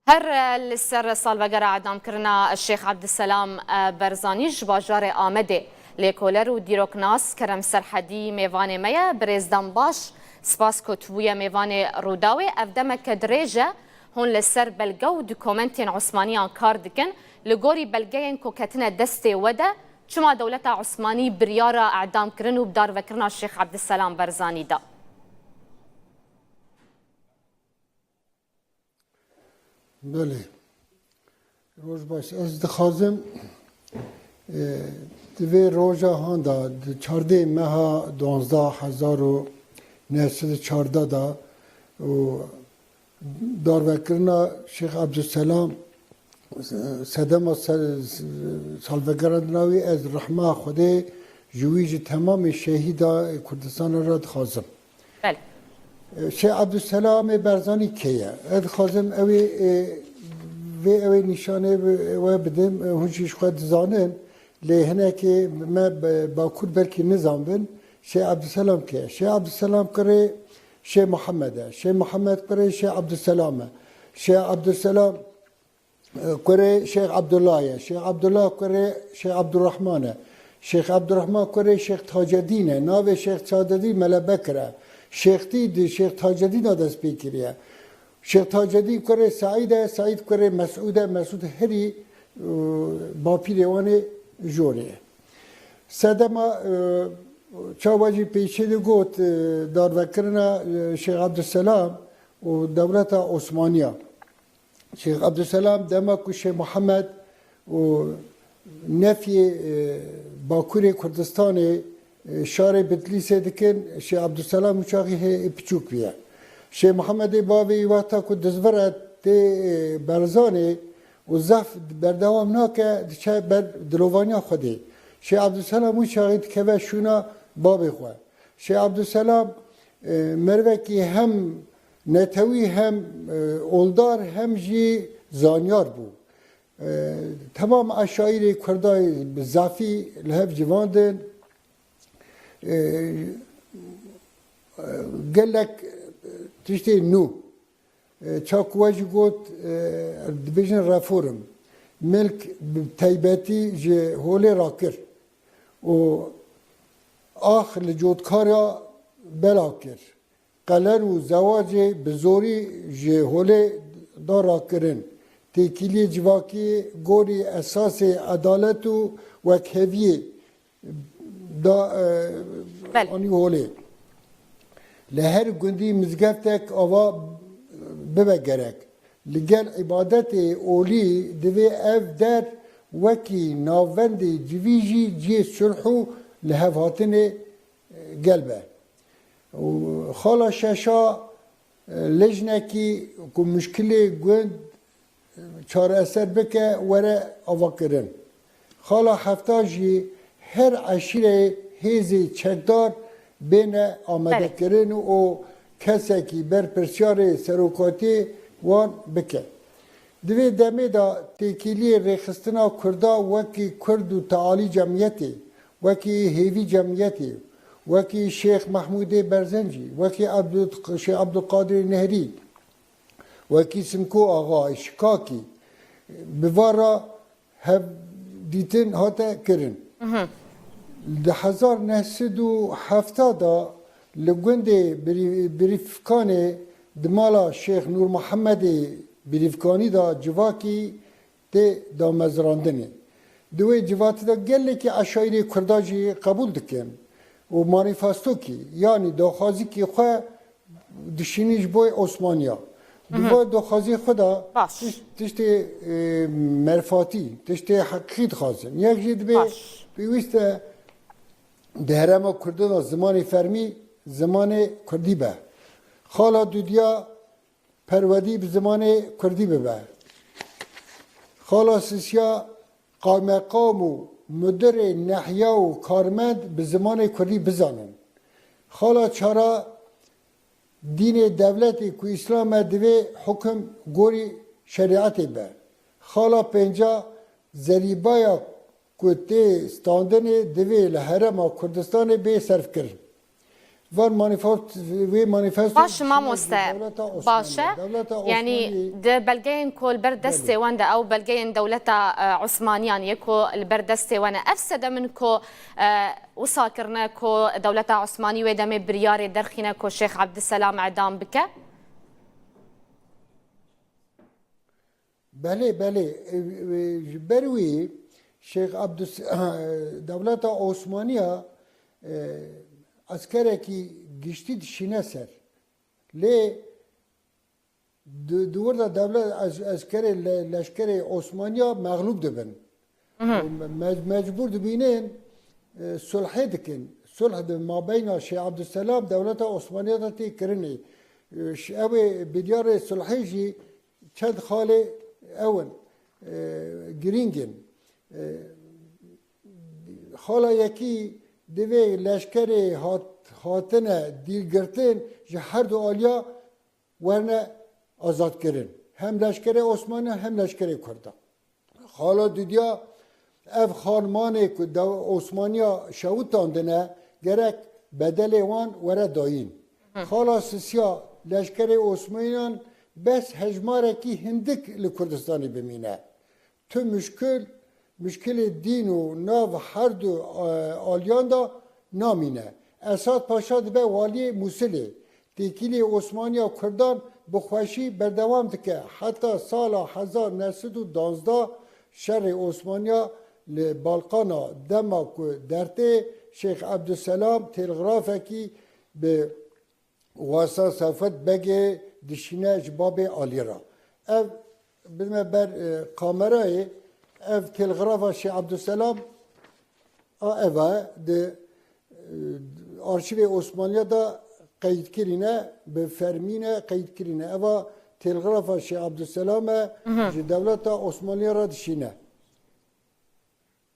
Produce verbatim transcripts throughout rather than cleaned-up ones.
Her li ser salvegera edamkirina Şêx Ebdulselam Berzanî ji bajarê Amedê, lêkoler û dîroknas Kerem Serhedî mêvanê me ye. Birêz Dembaş, spas ku tu bûye mêvanê Rûdawê. Ev demeke dirêj e hûn li ser belge û dokumentên Osmaniyan kar dikin. Li gorî belgeyên ku ketine destê we de, çima dewleta Osmanî biryara edamkirin û bidarvekirina Şêx Ebdulselam Berzanî da? Belê. Roj baş. Ez dixwazim, e, di vê roja handa, di çardê meha duwazdeh hezar û neh sed û çardeh da û darvekirina Şêx Ebdulselam, sedema se-, salvegerandina wî, ez rehma Xwedê ji wî, ji temamê şehîda Kurdistanê re dixwazim. Belê. Şêx Ebdulselamê Berzanî kê ye? Ez dixwazim ew ê, e, vê ew ê nîşanê bi-, we bidim. E, hûn jî ji xwe dizanin, lê hinekê me be-, Bakur belkî nizanbin. Şêx Ebdulselam kê ye? Şêx Ebdulselam kurê Şêx Muhammed e. Şêx Muhammed kurê Şêx Ebdulselam e. Şêx Ebdulselam kurê Şêx Ebdullah ye. Şêx Ebdullah kurê Şêx Ebdurrahman e. Şêx Ebdurrahman kurê Şêx Tacedîn e. Navê Şêx Tacedîn Mele Bekir e. Şêxtî di Şêx Tacedîna dest pê kiriye. Şêx Tacedîn kurê Seîd e. Seîd kurê Mesûd e. Mesûd herî, e, bapîrê wan ê jorê ye. Sedema, e, çawa jî pêşê de got, e, darvekirina, e, Şêx Ebdulselam û dewleta Osmaniya. Şêx Ebdulselam dema ku Şêx Muhammed û nefyê, e, Bakurê Kurdistanê, e, şarê Bitlîsê dikin, Şêx Ebdulselam û çaxî hê piçûk bûye. Şêx Muhammedê bavê wî wexta ku dizvire tê, e, Berzanê û zehf berdewam nake, diçe ber dilovaniya Xwedê. Şêx Ebdulselam wî çaxî dikeve şûna babê xwe. Şêx Ebdulselam, e, merivekî hem netewî hem, e, oldar hem jî zanyar bû. E, temam eşaîrê Kurda bi zafî li hev civandin. E, e, gelek tiştê nû. E, ça ku we jî got, e, dibêjin reform. Milk bi taybetî ji holê rakir û ax li cotkara bela kir. Qeler û zewacê bi zorî ji holê da rakirin. Têkiliyê civakî gorî esasê edalet û wekheviyê da, e, Belê. anî holê. Li her gundî mizgeftek ava bibe gerek. Li gel îbadetê olî divê ev der wekî navendê civî jî cihê sulh û lihevhatinê, e, gel be. Û xala şeşa, e, lijnekî ku muşkilê gund çareser bike were avakirin. Xala hefta jî her eşîreyê hêzê çekdar bêne amadekirin û kesekî berpirsyarê serokatiyê wan bike. Di vê demê de têkiliyê rêxistina Kurda wekî Kurd û tealî cemiyetê, wekî hêvî cemiyetê, wekî Şêx Mehmûdê Berzencî, wekî Ebdul-, Şêx Ebdulqadirê Nehrî, wekî Simko Axayê Şikakî bi van re hevdîtin hate kirin. Di hezar neh sed û hefta de li gundê Birî-, Birîfkanê di mala Şêx Nûr Mihemedê Birîfkanî de civakî tê damezrandinê. Di wê civatî de gelekî eşaîrê Kurda jî qebûl dikin û manîfestokî, yanî daxwazikî xwe dişînî ji bo Osmaniya. Di va daxwazê xwe de Baş. tiş-, tiştê, e, merfatî, tiştê heqîqî dixwazin. Yek jî dibê Baş. pêwîst e di herêma Kurdî de zimanê fermî zimanê Kurdî be. Xala dudiya perwerdî bi zimanê Kurdî bibe. Xala sisiya qaymeqam û mudirê nehiya û karmend bi zimanê Kurdî bizanin. Xala çara dînê dewletê ku Îslam e divê hukim gorî şerîetê be. Xala pênca zerîbaya ku tê standinê divê li herêma Kurdistanê bê serfkirin. Van manifest, wê manifesto Baş, mamoste. Dewleta Osmanî. Baş e. Dewleta Yanî Osmanî di belgeyên ku li ber destê Belê. wan de ew belgeyên dewleta e, Osmaniyan yê ku li ber destê wan e. Ev sedem in ku e, wisa kirine ku dewleta Osmanî wê demê biryarê derxîne ku Şêx Ebdulselam edam bike? Belê, belê. E, e, ji ber wî Şêx Abdus dewleta Osmaniya e, eskerekî giştî dişîne ser. Lê di, di wir de dewlet ez, eskerê le, leşkerê Osmaniya mexlûb dibin. Û me, me, mecbûr dibînin e, sulhê dikin. Sulh di mabeyna Şêx Abdulselam dewleta Osmaniya de tê kirinê. E, ş- ew ê biryarê sulhê jî çend xalê ew in, e, girîng in. E, xala yekî divê leşkerê hat, hatine dîlgirtin ji her du aliya werne azadkirin. Hem leşkerê Osmaniya hem leşkerê Kurda. Xala dudiya ev xanmanê ku dew Osmaniya şewitandine gerek bedelê wan were dayîn. Xala sisiya leşkerê Osmaniyan bes hejmarekî hindik li Kurdistanê bimîne. Tu muşkil, muşkilê dîn û nav her du e, aliyan de namîne. Esad Paşa dibe waliyê Mûsilê. Têkiliyê Osmaniya Kurdan bi xweşî berdewam dike. Heta sala hezar neh sed û duwazdeh şerê Osmaniya li Balqana dema ku dertê Şêx Ebdulselam telgrafekî bi wasa Sewfet Begê dişîne ji babê Alî re. Ev bidime ber e, kamerayê, ev telgrafa Şêx Ebdulselam a eva di e, arşîvê Osmaniya de qeydkirîne, bi fermî ne qeydkirîne. Eva telgrafa Şêx Ebdulselam e, ji dewleta Osmaniya re dişîne.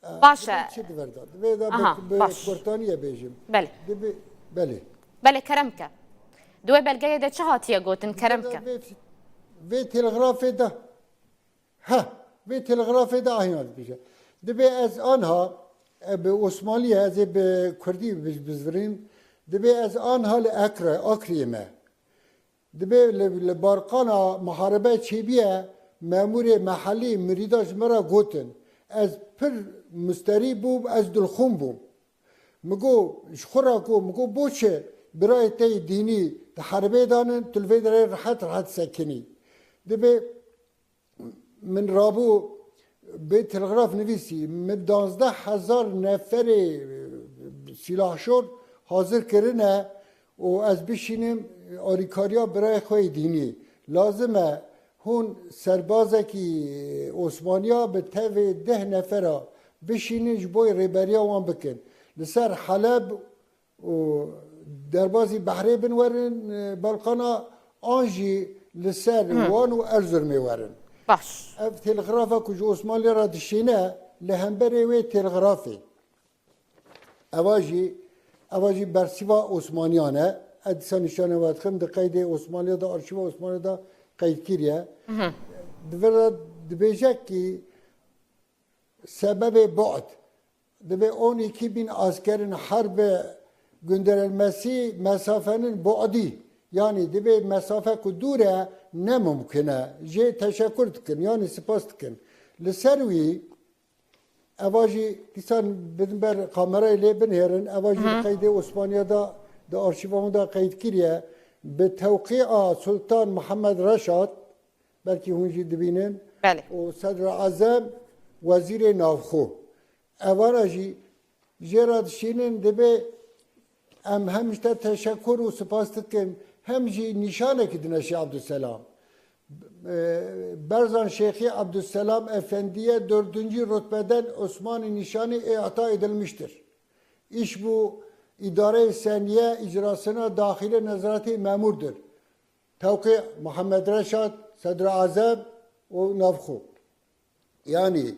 E, Baş e. Çi diverda? Divê de Aha, bi, bi baş. Kurtanî ye bêjim. Belê. Dibi, belê. Belê, kerem ke. Di wê belgeyê de çi hatiye gotin? Kerem ke. Vê, vê telgrafê de, ha, vê telgrafê de ahîna dibêje. Dibê ez anha, e, bi Osmanlî ye, ez ê bi Kurdî biz, bizvirîm. Dibê ez anha li Akre, Akriyê me. Dibê li, li barqana muharebe çêbûye, memûrê mehellî mirîda ji me re gotin, ez pir musterî bûm, ez dilxûn bûm. Min got, ji xwe re got, min got, bo çi birayê te yê dînî di herbê de nin, tu li vê derê rehet rehet sekinî? Dibê Min rabû bê telgraf nivîsî, min duwazdeh hezar neferê, e, sîlahşor hazir kirine û ez bişînim alîkariya birayê xwe yê dînî. Lazim e hûn serbazekî Osmaniya bi tevê deh nefera bişînin, ji bo rêberiya wan bikin. Li ser Heleb û derbazî behrê bin werin, e, Balqana, an jî li ser Wan û Erzurumê werin. Baş. Ev telgrafa ku ji Osmanlî re dişîne, li hemberê wê telgrafê. Eva jî, eva jî bersîva Osmaniyan e. Ez dîsa nîşanê we dixim, di qeydê Osmaniya de, arşîva Osmaniya de qeyd kiriye. Di vir de dibêje ki sebebê bu'd. Divê on iki bin askerin harbe gönderilmesi mesafenin bu'di, yani divê mesafe ku dûr e, ne mumkin e. Jê teşekur dikin, yani spas dikin. Li ser wî, eva jî dîsan bin ber kamerayê lê binêrin, eva jî li qeydê Osmaniya da, di arşîva hûn da qeyd kiriye, bi tewqîa Sultan Muhammed Reşad, belkî hûn jî dibînin, Belê. û Sedra Ezem, Wezîrê Navxwe. Evana jî jê re dişînin, dibê em hem ji te teşekur û spas dikin, hem jî nîşanekî dine Şêx Abdulselam. E, Berzan Şêxî Abdulselam Efendiye dördüncü rütbeden Osmanlı nişanı ihta edilmiştir. İş bu idare-i seniye icrasına dahili nezareti memurdur. Tewqî Muhammed Reşad, Sedra Azem û Navxwe. Yanî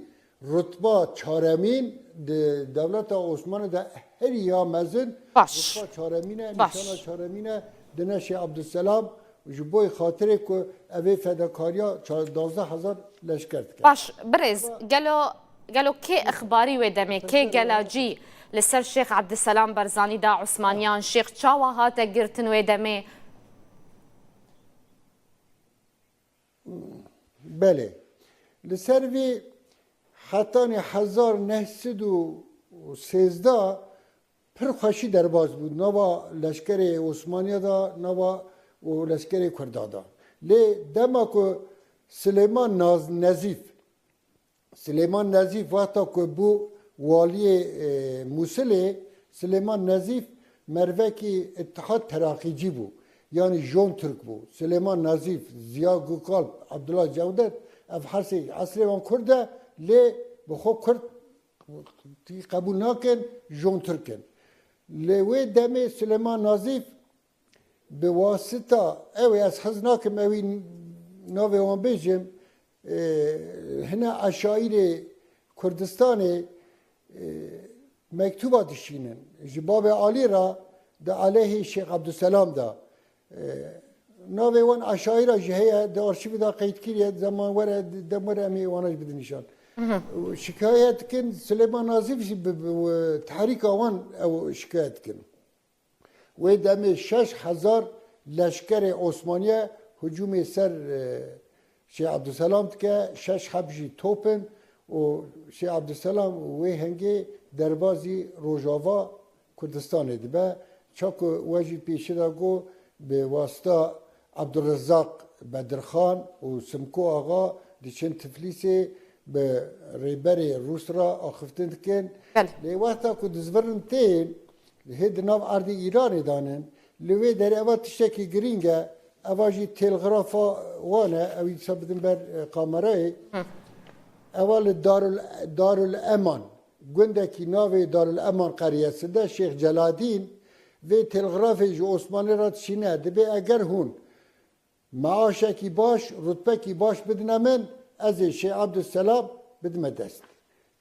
rutba çaremîn di dewleta Osmanî de herî ya mezin Baş. rutba çaremîn e, Baş. nîşana çaremîn e, dine Şêx Abdulselam ji bo xatirê ku evê fedakariya ça-, duwazdeh hezar leşker dike. Baş, birêz, gelo Gelo kê ixbarî wê demê, kê gelacî li ser Şêx Ebdiselam Barzanî da, Osmaniyan, Şêx çawa hate girtin wê demê? Belê. Li ser vî hetanî hezar neh sed û sêzdeh pir xweşî derbas bû. Nava leşkerê Osmaniya da, nava û leşkerê Kurda da. Lê dema ku Silêman Naz-, Nezîf, Silêman Nezîf wexta ku bû waliyê, e, Mûsilê, Silêman Nezîf mervekî Îtihad Teraqîcî bû. Yanî Jon Tirk bû. Silêman Nezîf, Ziya Gukalp, Abdullah Cewdet, ev hersê esrê wan Kurd e, lê bi xwe Kurd qebûl nakin, Jon Tirk in. Lê wê demê Silêman Nazîf bi wasita, ew ê ez hez nakim ewî navê wan bêjim, e, hine eşaîrê Kurdistanê, e, mektuba dişînin. Ji Babê Alî re di aleyhê Şêx Ebdulselam de. E, navê wan eşaîra jî heye, di arşîvê de qeyd kiriye, zaman were, dem were em ê wana jî bidin nîşan. Şikayet dikin, Silêman Nazîf jî bi, bi, bi tehrîka wan ew şikayet dikin. Wê demê şeş hezar leşkerê Osmaniye hicûmê ser, e, Şêx Ebdulselam dike, şeş heb jî top in û Şêx Ebdulselam wê hengê derbazî Rojava Kurdistanê dibe. Ça ku we jî pêşî de got, bi wasita Abdurrezzaq Bedirxan û Simko Axa diçin Tiflîsê bi rêberê Rûs re axiftin dikin. Belê. Lê wexta ku dizvirin tên, hê di nav erdê Îranê danin, li wê derê eva tiştekî girîng e, eva jî telgrafa wan e, ew dîsa bidin ber, e, kamerayê. Hı. Eva li Darul, Darul Eman, gundekî navê Darul Eman qeriyesinde Şêx Celadîn vê telgrafê ji Osmanî re dişîne, dibê eger hûn meaşekî baş, rutbekî baş bidine min, ez ê Şêx Ebdulselam bidime dest.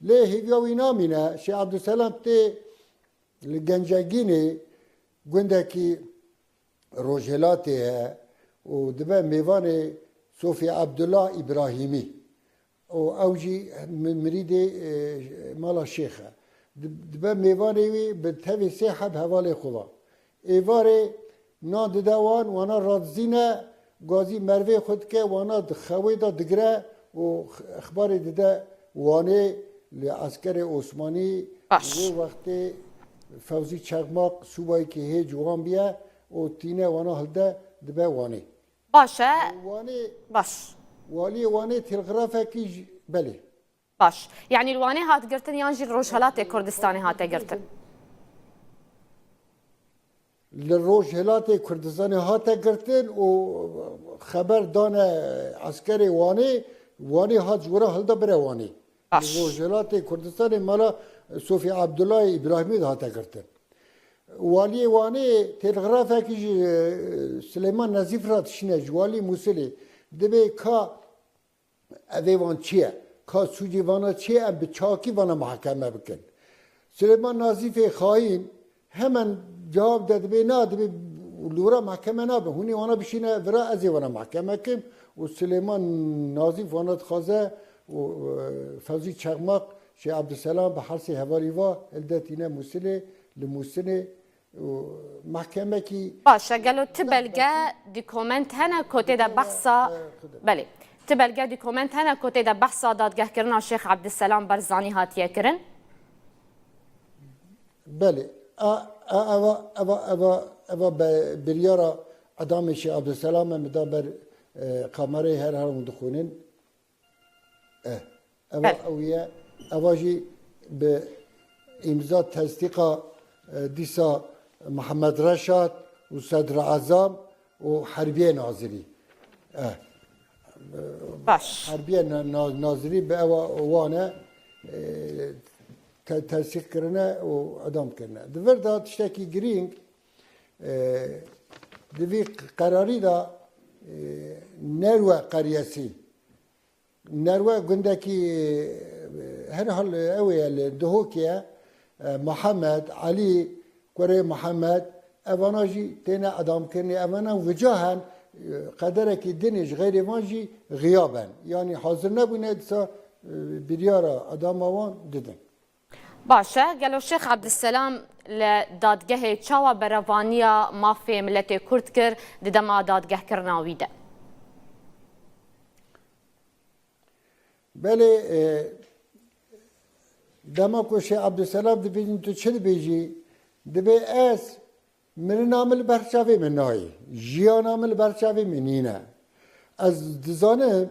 Lê hêviya wî namîne, Şêx Ebdulselam tê li Gencegînê, gundekî rojhilatê ye û dibe mêvanê Sofî Ebdullah Îbrahîmî. û ew jî mi-, mirîdê, e, mala şêx e. Di-, dibe mêvanê wî bi tevî sê heb hevalê xwe ve. Êvarê nan dide wan, wana radizîne, gazî mervê xwe dike, wana di xewê de digire û x-, exbarê dide Wanê li eskerê Osmanî. Baş. Wê wextê Fewzî Çexmaq sûbayekî hê ciwan biye û tîne wana hilde dibe Wanê. Baş e. Wanê, baş. Waliyê Wanê telgrafekî jî, belê. Baş. Yanî li Wanê hat girtin yan jî li Rojhelatê Kurdistanê hate girtin? Li Rojhelatê Kurdistanê hate girtin û xeber dane eskerê Wanê, Wanê hat ji wira hilda bire Wanê. Baş. Li Rojhelatê Kurdistanê mala Sofî Abdullahê Îbrahîmî de hate girtin. Waliyê Wanê telgrafekî ji, e, Silêman Nezîf re dişîne, ji walî Mûsilê. Dibê ka evê van çi ye? Ka sûcê vana çi ye? Em bi çakî vana mehkeme bikin. Silêman Nazîfê xayîn hemen cewab de dibê na, dibê li wira mehkeme nabe. Hûn ê wana bişîne vira, ez ê wana mehkeme kim. Û Silêman Nazîf wana dixwaze û, e, Fewzî Çexmaq, Şêx Ebdulselam bi hersê hevalî va hilde tîne Mûsilê, li Mûsilê û mehkemekî. Baş e, gelo ti belge, dokument hene ku tê de behsa, belê, ti belge, dokument hene ku tê de behsa dadgehkirina Şêx Ebdulselam Barzanî hatiye kirin? Belê. A, a, eva, eva, eva, eva be, biryara edamê Şêx Ebdulselam e, min da ber, e, kamerayê, her her hûn dixwînin. Eh, eva, belê, ew ye. Eva jî bi îmza, tesdîqa, e, dîsa Mihemed Reşad û Sedr Ezam û Herbiyê Nazirî. Eh, baş. Herbiyê Na-, Na-, Nazirî bi ewa wan e, e, te-, tesdîq kirine û edam kirine. Di vir de tiştekî girîng, e, di vî qerarî de, e, Nerwe Qeryesî, Nerwe gundekî, e, herhal ew ê li Duhokê ye. E, Mihemed, Elî, kurê Mihemed, evana jî têne edamkirinê. Evana wica hen, e, qederekî din ê ji xeyrê van jî xiya ben. Yanî hazir nebûne, dîsa e, biryara edama wan didin. Baş e, gelo Şêx Ebdulselam li dadgehê çawa berevaniya mafê miletê Kurd kir di dema dadgehkirina wî de? Belê, e, dema ku Şêx Ebdulselam dibêjin, tu çi dibêjî? Dibê ez, mirina min li ber çavê min nayê, jiyana min li ber çavê min nîne. Ez dizanim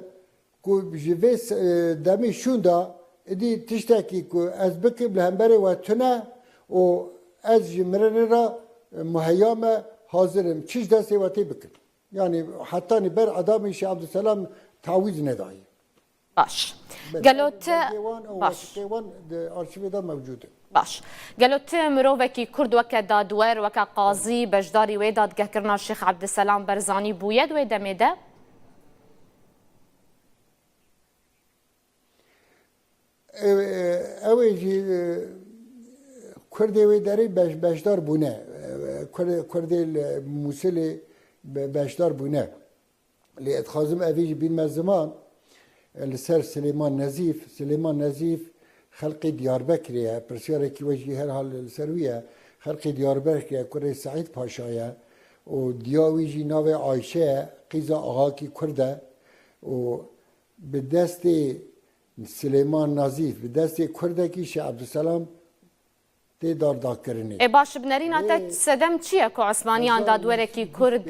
ku ji vê s-, e, demê şûnda êdî tiştekî ku ez bikim li hemberê we tune û ez ji mirinê re, e, muheya me, hazir im çi ji destê we tê bikim. Yanî hetanî ber edamê Şêx Ebdulselam tawîz nedayî. Baş. Gelo ti... Baş. Wan di arşîvê de mewcûd in. Baş. Gelo ti mirovekî Kurd weke dadwer, weke qazî, beşdarî wê dadgehkirina Şêx Ebdulselam Berzanî bûye di wê demê de? Ew, ew ê jî, e, Kurdê wê derê beş-, beşdar bûne. E, Kur-, Kurdê li Mûsilê be-, beşdar bûne. Lê ez dixwazim evî jî bînme ziman, e, li ser Silêman Nezîf. Silêman Nezîf xelqê Diyarbekirê ye. Pirsyareke we jî herhal li ser wî ye. Xelqê Diyarbekirê ye, kurê Seîd Paşa ye. Û diya wî jî navê Ayşe ye, qîza axakî Kurd e. Û bi destê Silêman Nazîf, bi destê Kurdekî Şêx Ebdulselam tê dardakirinê. Ê baş, bi nerîna te sedem çi ye ku Osmaniyan dadwerekî Kurd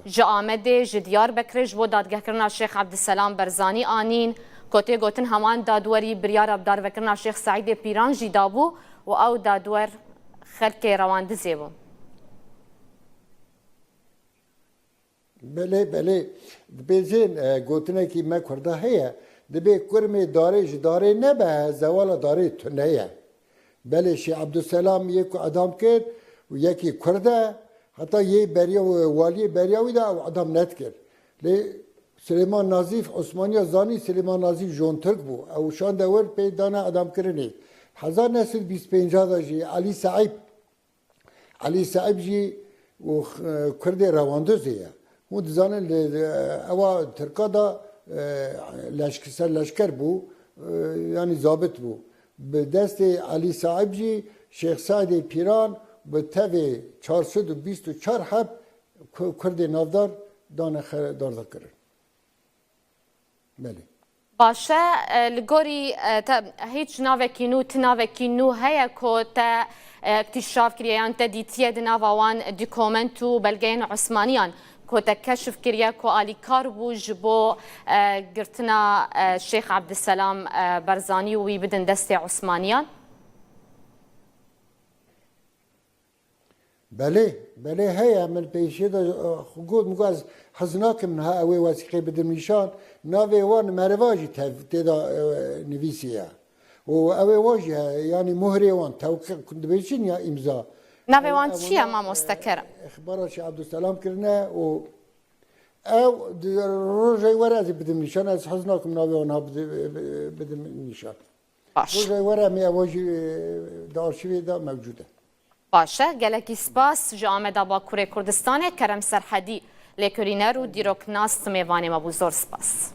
ji Amedê, ji Diyarbekirê ji bo dadgehkirina Şêx Ebdulselam Berzanî anîn, ku tê gotin heman dadwerî biryara bi darvekirina Şêx Seîdê Pîran jî dabû û ew dadwer xelkê rewandizê bû? Belê, belê. Dibêjin, e, gotinekî me Kurda heye, dibê kurmê darê ji darê nebe, zewala darê tune ye. Belê Şêx Ebdulselam yê ku edam kir û yekî Kurd e, heta yê beriya, waliyê beriya wî de ew edam nedikir. Lê Silêman Nazîf, Osmaniya zanî Silêman Nazîf jontirk bû. Ew şande wir pê dane edamkirinê. Hezar neh sed bîst pênc de jî Elî Seîb Elî Seîb jî û, e, Kurdê rewandizê ye. Hûn dizanin li, li, ewa Tirka da, e, leşk-, serleşker bû, e, yanî zabit bû. Bi destê Elî Seîb jî Şêx Seîdê Pîran bi tevê çar sed û bîst û çar heb Ku-, Kurdê navdar dane xere darda kirin. Belê. Baş e, e, li gorî, e, te hîç navekî nû, ti navekî nû heye ku te, e, îktîşaf kiriye yan te dîtiye di nava wan dokument û belgeyên Osmaniyan ku te keşif kiriye ku alîkar bû ji bo, e, girtina, e, Şêx Ebdulselam, e, Berzanî û wî bidin destê Osmaniyan? Belê, belê heye. Min pêşiyê de, e, xwe got, min got ez hez nakim niha ew ê wesîqê bidim nîşan. Navê wan meriva jî tev-, tê de, e, nivîsî ye. Û ew ê wan jî heye, yanî muhrê wan, tewqî dibêjin ya îmza. Navê wan çi ye, mamoste Kerem? Îxbara Şêx Ebdulselam kirine û ew di rojê were ez ê bidim nîşan, ez hez nakim navê wan niha bidi-, bi-, bidim nîşan. Baş. Rojê were em ê ewa jî, e, di arşîvê de mewcûd e. Baş e, gelekî spas ji Ameda Bakurê Kurdistanê, Kerem Serhedî, lêkolîner û dîroknas mêvanê me bû. Zor spas.